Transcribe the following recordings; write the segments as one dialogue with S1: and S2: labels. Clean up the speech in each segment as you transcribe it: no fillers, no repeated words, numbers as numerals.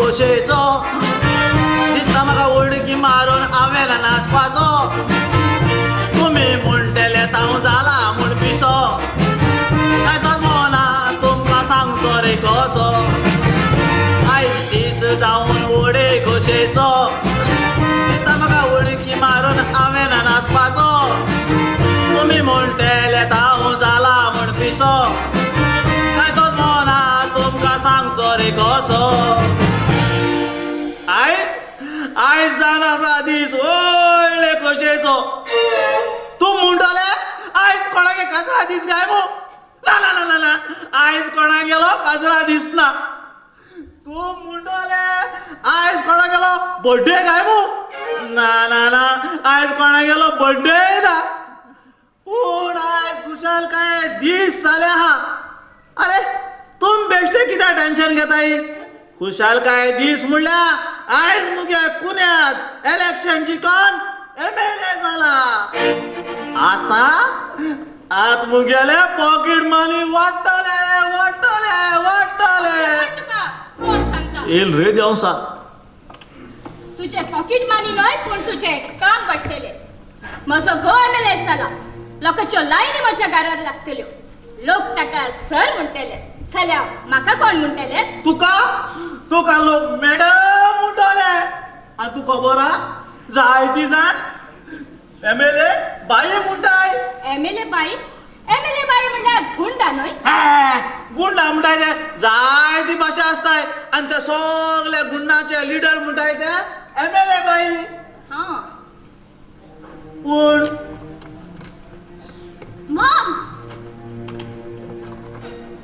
S1: खोशेचो. दिसता म्हाका उडकी मारून हांवें नाचपाचो. तुमी म्हणटले हांव जाला म्हूण पिसो. कांय जल्मना तुमकां सांगचो रे कसो. आयज दीस जावन उडे खोशेचो. दिसता म्हाका उडकी मारून हांवें नाचपाचो. तुमी म्हणटले हांव जाला म्हूण पिसो. कांय जल्मना तुमकां सांगचो रे कसो. आयज आयज जावन आसा दीस व्हडले खोशयेचो. तूं म्हणटले आयज कोणागे काजरा दीस काय मू? ना ना ना ना ना, आयज कोणाक गेलो काजरा दीस ना. तूं म्हणटले आयज कोणाक गेलो बड्डे काय मू? ना ना ना, आयज कोणाक गेलो बड्डे ना. पूण आयज खुशालकाये दीस जाले आहा. अरे तुम बेश्टे कित्याक टेन्शन घेताय? खुशालकाये दीस म्हणल्यार आयज मुगे कुन्यात इलेक्शन जिखोन एमएलए जाला. आतां आत मुगेले पॉकेट मनी वाडटले वाडटले वाडटले.
S2: तुका कोण सांगता?
S1: येल रे देंवसा.
S2: तुझे पॉकेट मनी न्हय पूण तुझे काम वाडटले. म्हजो घोव एमएलए जाला. लोकांच्यो लायनी म्हज्या घरार लागतल्यो. लोक ताका सर म्हणटले. जाल्यार म्हाका कोण म्हणटले?
S1: तुका तुका लोक मॅडम म्हणटले. आनी तूं खबर आहा जायती जाण एमएलए बाई म्हणटाय.
S2: एमएलए बाई? एमएलए बाई म्हणल्यार गुंडा न्हय?
S1: गुंडा म्हणटाय ते जायती भाशा आसताय. आनी ते सगळे गुंडाचे लिडर म्हणटाय ते एमएलए बाई.
S2: हां.
S1: पूण
S3: मॉम,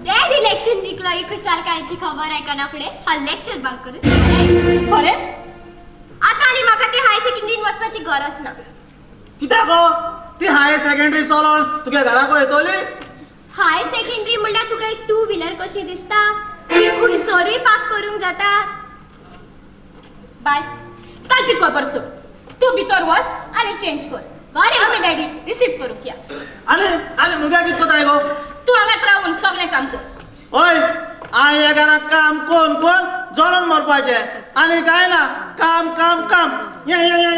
S3: डॅड इलेक्शन जिखलो ही खुशालकायेची खबर आयकना फुडें हांव लेक्चर बंक करून.
S2: खरेंच?
S3: आतां आनी म्हाका ती हायर सेकंडरीन वचपाची गरज ना.
S1: कित्याक गो ती हायर सेकंडरी चलोन तुगे घराको येतली?
S3: हायर सेकंडरी म्हणल्यार तुका एक टू व्हिलर कशी दिसता. ती खुंयसरूय पार्क करूंक जाता.
S2: बाय, ताजी खबर सोड. तूं भितर वच आनी चेंज कर.
S3: बरें.
S2: आमी डॅडी रिसीव करूंक या.
S1: आनी आनी मुगे कित कोताय गो?
S2: तूं हांगाच रावून सगळें काम कर.
S1: ओय हांवें ह्या घराक काम कोन कोन जरोन मरपाचें आनी कांय ना. काम काम काम. ये ये ये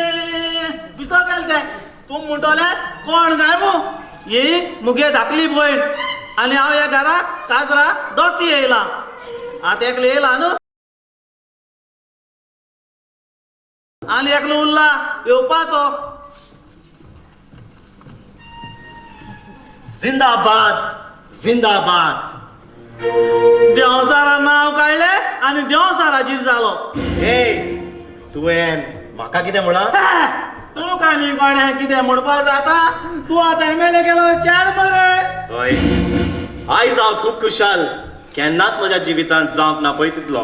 S1: ये भितर गेल ते. तूं म्हणटले कोण काय मू? ही मुगे धाकली भयण आनी हांव ह्या घराक काजरा दोती येयला. आतां एकलो येयला न्हू आनी एकलो उरला येवपाचो.
S4: जिंदाबाद जिंदाबाद.
S1: देंवचारा नांव काडलें आनी देंवचार हाजीर जालो.
S4: ए तुवें म्हाका कितें म्हळां?
S1: तूं काय न्ही कोणें कितें म्हणपा जाता. तूं आतां एमएलए केलो चार मरे.
S4: हय, आयज हांव खूब खुशाल. केन्नाच म्हज्या जिवितांत जावंक ना पळय तितलो.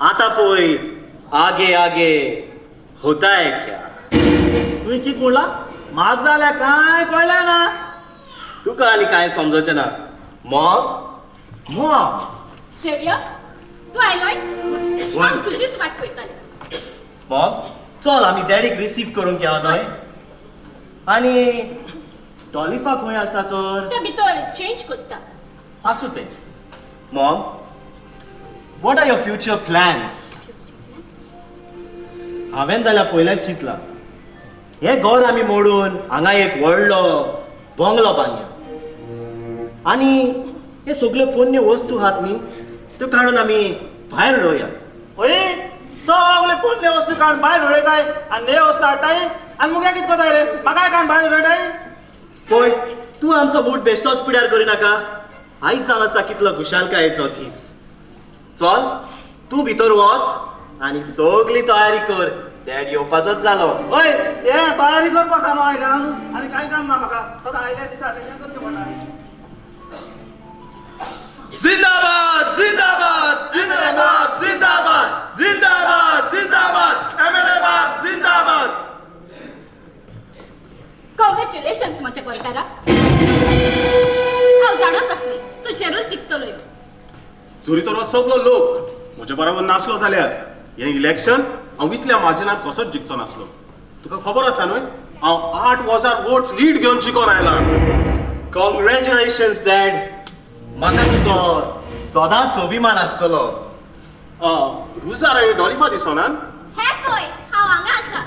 S4: आतां पळय आगे आगे होता है क्या.
S1: तुवें कितें म्हणलां? म्हाका जाल्यार कांय कळ्ळें ना.
S4: तुका आनी कांय समजचें ना. Mom mom.
S2: सेवियर, तूं आयलोय? हांव तुजीच वाट पळयतालें.
S4: मॉम चल आमी डॅडीक रिसीव करूंक या न्हय. आनी डॉलिफा खंय आसा तर?
S2: तें भितर चेंज करता.
S4: आसूं तें. Mom, what are your future plans? हांवें जाल्यार पयलेंच चिंतलां, हें घर आमी मोडून हांगा एक व्हडलो बंगलो बांदया आनी हे सगल्यो पोन्न्यो वस्तू आहात न्ही त्यो काडून आमी भायर उडोवया.
S1: ओय सगळे पोन्ने वस्तू काड भायर उडयताय आनी हे वस्तू हाडटाय आनी मुगे कितें कोताय रे? म्हाकाय काड भायर उडयताय.
S4: पळय तूं आमचो बूट बेश्टोच पिड्यार करिनाका. आयज जावन आसा कितलो खुशालकायेचो दीस. चल तूं भितर वच आनी सगली तयारी कर. डॅड येवपाचोच जालो.
S1: ओय हे तयारी करपाक न्हू हांवें घरान आनी कांय काम ना म्हाका. सदां आयल्या दिसा तेजें करचें पडटा.
S5: जिंदाबाद जिंदाबाद जिंदाबाद जिंदाबाद जिंदाबाद जिंदाबाद एमएलए बाब जिंदाबाद.
S2: कॉंग्रॅच्युलेशन्स म्हज्या गोंयकारा. हांव जाणूच आसली तूं जेरूल जिखतलोय.
S5: जरी तर सगलो लोक म्हज्या बरोबर नासलो जाल्यार हें इलेक्शन हांव इतल्या मार्जिनान कसोच जिखचो नासलो. तुका खबर आसा न्हय हांव 8,000 वोट्स लीड घेवन जिखोन आयला.
S4: Congratulations dad. म्हाका तुजो सदांच अभिमान आसतलो.
S5: रुजार आनी डॉलिफा दिसोनान.
S3: हे पळय, हांव हांगा आसा.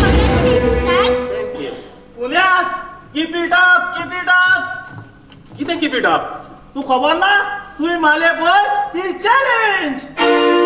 S3: Congratulations dad.
S5: Thank you.
S1: पुण्यात, keep it up, keep it up.
S5: कितें कीप it up?
S1: तू खबर ना, तुवें मारले पळय ती चॅलेंज.